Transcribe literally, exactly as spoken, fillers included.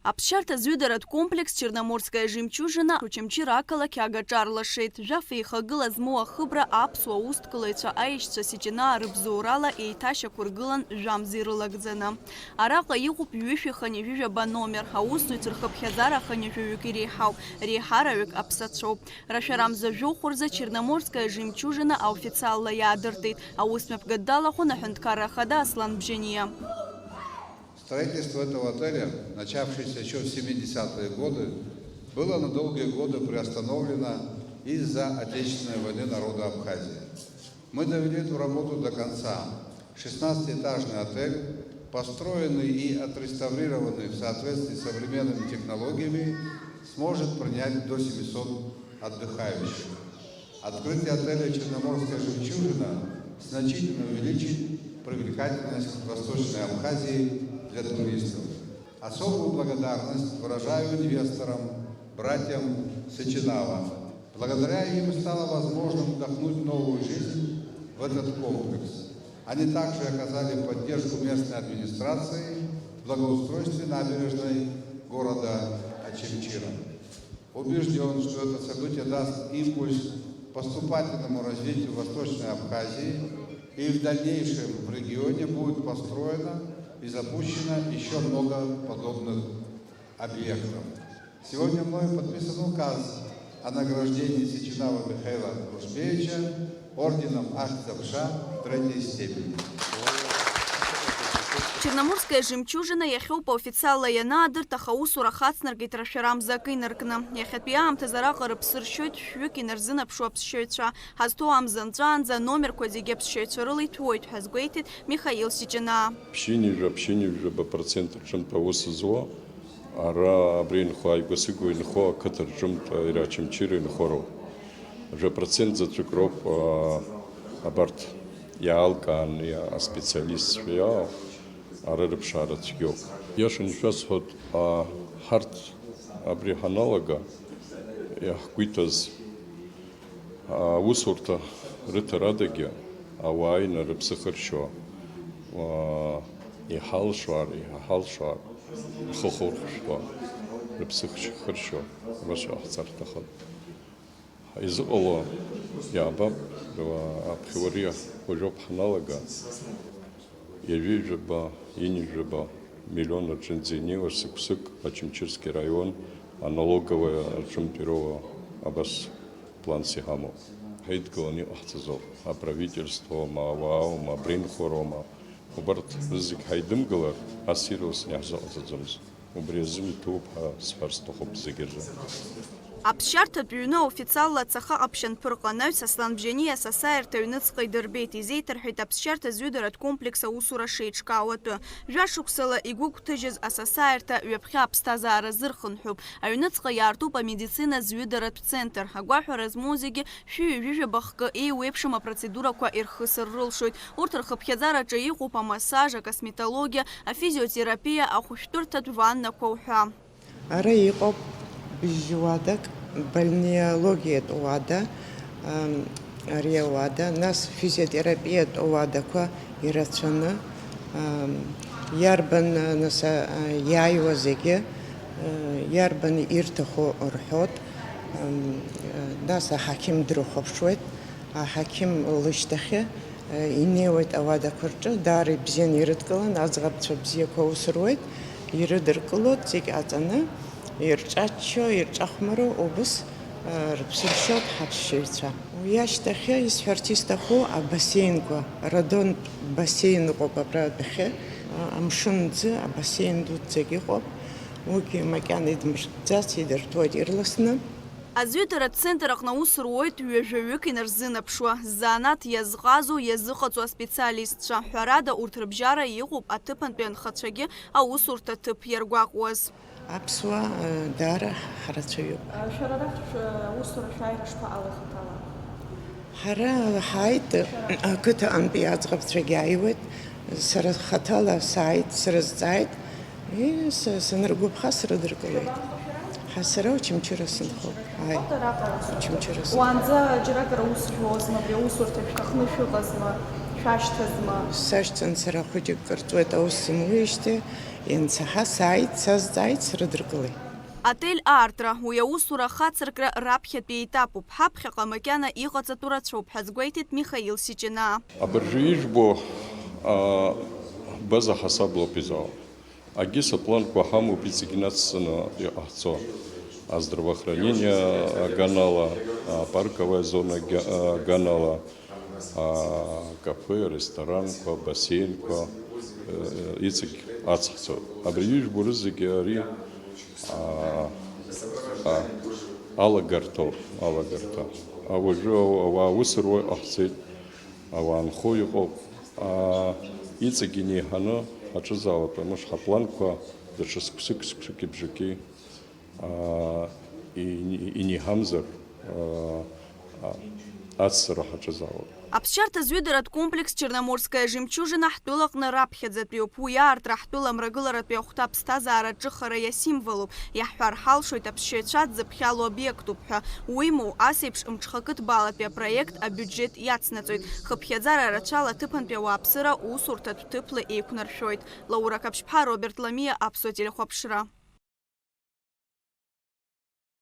Аԥсшьарҭа зҩыдаратә комплекс Черноморская жемчужина Очамчыра ақалақь агаҿарлашеит. Жәаф еихагыла змоу ахыбра аԥсуа усҭкылаҩцәа аишьцәа Сиҷынаа рыбзоурала еиҭашьақәыргылан жәамз ирылагӡаны. Араҟа иҟоуп ҩышәи хынҩажәижәаба номер, аусзуҩцәа рхыԥхьаӡара хынҩажәаҩык иреиҳауп, реиҳараҩык аԥсацәоуп. Рашәара мза жәохә рзы Черноморская жемчужина аофициалла иаадыртит, аус мҩаԥгатә далахәын аҳәынҭқарра ахада Аслан Бжьаниа. Строительство этого отеля, начавшееся ещё в семидесятые годы, было на долгие годы приостановлено из-за Отечественной войны народа Абхазии. Мы довели эту работу до конца. Шестнадцатиэтажный отель, построенный и отреставрированный в соответствии с современными технологиями, сможет принять до семисот отдыхающих. Открытие отеля «Черноморская жемчужина» значительно увеличит привлекательность Восточной Абхазии для туристов. Особую благодарность выражаю инвесторам, братьям Сычинава. Благодаря им стало возможным вдохнуть новую жизнь в этот комплекс. Они также оказали поддержку местной администрации в благоустройстве набережной города Очамчира. Убеждён, что это событие даст импульс поступательному развитию Восточной Абхазии, и в дальнейшем в регионе будет построено и запущено ещё много подобных объектов. Сегодня мною подписан указ о награждении Сичинава Михаила Рушпеевича орденом Ахьӡ-аԥша третьей степени. Черноморская жемчужина иахьоуп официалла ианаадырт, аха аусура хацнаркит рашәара мза акы инаркны. Иахьатәи аамҭазы араҟа рыԥсы ршьоит шәҩык инарзынаԥшуа аԥсшьаҩцәа. Ҳазҭоу амза нҵәаанӡа аномерқәа зегьы аԥсшьаҩцәа рыла иҭәуоит ҳәа азгәеиҭеит Михаил Сиҷынаа. Ԥшьынҩажәа, ԥшьынҩажәаба процент рҿынтә аус зуа ара абри инхо, ааигәа-сигәа инхо ақыҭа рҿынтә, иара Очамчыра инхо роуп. Жәа процент заҵәык роуп, а, абарҭ иаалкаан, иа-, аспециалистцәа иаау, ара рыԥшаара цәгьоуп. Иашаны шәасҳәоит, а, ҳарҭ абри ҳаналага, иаҳгәиҭаз аусурҭа рыҭарадагьы ауаа инарыԥсыхыршьуа, уа, иҳалшо ар, иҳалшо ар, рхы хырхәшәтәуа, рыԥсы хыршьуа, рашәа ҟаҳҵар рҭахын. Изыҟало иаабап, уа, аԥхьа уариа уажәоуп ҳаналага, ҩажәижәаба, ҩынҩажәаба миллион рҿынӡа инеиуа шықәсык Очамчырский район аналоговая рҿынтә ироуа абас планс иҳамоуп. Ҳаидгыланы иҟаҳҵаз ауп. Аправительствоума, ауааума, абринхәароума, убарҭ рызегь ҳаидымгылар, ас ирылсны иаҳзыҟаҵаӡомызт. Убри азын иҭоуп ҳәа сҳәар сҭахуп зегьы рзы. Аԥсшьарҭатә ҩны официалла ацаха ҟаԥшь анԥырҟа анаҩс, Аслан Бжьаниа асасааирҭа аҩныҵҟа идырбеит, изеиҭарҳәеит аԥсшьарҭа зҩыдаратә комплекс аусура шеиҿкаау атәы. Жәашықәсала игәыгәҭажьыз асасааирҭа ҩаԥхьа аԥсҭазаара зырхынҳәуп. Аҩныҵҟа иаартуп амедицина зҩыдаратә центр. Агәаҳәара змоу зегьы шәи ҩажәижәаба хкы еиуеиԥшым апроцедурақәа ирхысыр рылшоит. Урҭ рхыԥхьаӡараҿы иҟоуп амассаж, акосметологиа, афизиотерапиа, ахәышәтәырҭатә ваннақәа уҳәа. Ара иҟоуп быжьуадак, бальнеологиатә уада, ам, ари ауада, нас физиотерапиатә уадақәа ирацәаны, ам, иарбан, а, нас, а, иааиуа зегьы, а, иарбан ирҭаху рҳәоит, ам, а, нас аҳақьым дрыхәаԥшуеит, аҳақьым лышьҭахьы, а, инеиуеит ауадақәа рҿы, даара ибзианы ирыдкылан, аӡӷабцәа бзиақәа аус руеит, ирыдыркылоит зегь аҵаны, ирҿаччо, ирҿахәмаруа, убыс, а, рыԥсы ршьоит ҳаԥсшьаҩцәа. Уи ашьҭахьы исҳәарц исҭаху абассеинқәа, радонтә бассеин ыҟоуп абра адәахьы, а, амшын ӡы, абассеин дуӡӡагь ыҟоуп, уигьы макьана идмыртәӡац, идырҭоит ирласны. Азҩыдаратә центр аҟны аус руеит ҩажәаҩык инарзынаԥшуа, ззанааҭ иазҟазоу, иазыҟаҵоу аспециалистцәа. Ҳәарада, урҭ рыбжьара иҟоуп аҭыԥантәи анхацәагьы аусурҭа ҭыԥ иаргәаҟуаз. Аԥсуаа, э, даара ҳрацәаҩуп. Шәара арахь шәусура шәааира шԥаҟалеи хаҭала? Ҳара ҳааит, ақыҭа антәи аӡӷабцәагьы ааиуеит, сара хаҭала сааит, срызҵааит, и, са-, саныргәаԥха, срыдыркылеит. Ҳа сара Очамчыра сынхоит. Ааи. Очамчыра сынхоит. Уаанӡа џьаракыр аус жәуазма, абри аусурҭа шәҭахны шәыҟазма? Шәашьҭазма? Сашьцан сара хәыҷык кыр ҵуеит аус зымуижьҭеи, ианцаҳа сааит, сазҵааит, срыдыркылеит. Отель аартра, уи аусура ахацыркра раԥхьатәи етапуп, ҳаԥхьаҟа макьана иҟаҵатәу рацәоуп ҳәа азгәеиҭеит Михаил Сиҷынаа. Абыржәы ижәбо, а, база ҳасаблоуп изаауа. Агьыс апланқәа ҳамоуп иҵегь инацҵаны иҟаҳҵо. Аздравоохранение аганала, апарковая зона га-, аганала, акафе, ресторанқәа, бассейнқәа, э, иҵегь ацҳҵоит. Абри ижәбо рызегьы ари, а, а, алагарҭоуп, алагарҭа. А, уажәы ауаа ус руа иҟаҳҵеит, ауаа нхо иҟоуп. А, иҵегь инеиҳаны ҳаҿызаауеит, амш ҳапланқәа даҽа сықәсык, сықәсыки бжаки, а, ини-, инеиҳамзар, а, а, ацҵара ҳаҿызаауеит. Аԥсшьарҭа зҩыдаратә комплекс Черноморская жемчужина ҳтәылаҟны раԥхьаӡатәиуп. Уи аартра ҳтәыла мрагыларатәи ахәҭа аԥсҭазаара аҿыхара иасимволуп. Иаҳҳәар ҳалшоит, аԥсшьаҩцәа дзыԥхьало обиектуп ҳәа. Уимоу, ас еиԥш мҽхакы ҭбаалатәи апроект абиуџьет иацнаҵоит. Хыԥхьаӡара рацәала аҭыԥантәи ауааԥсыра усурҭатә ҭыԥла еиқәнаршәоит. Лаура Қаԥшьԥҳа, Роберт Ламиа, Аԥсуа телехәаԥшра.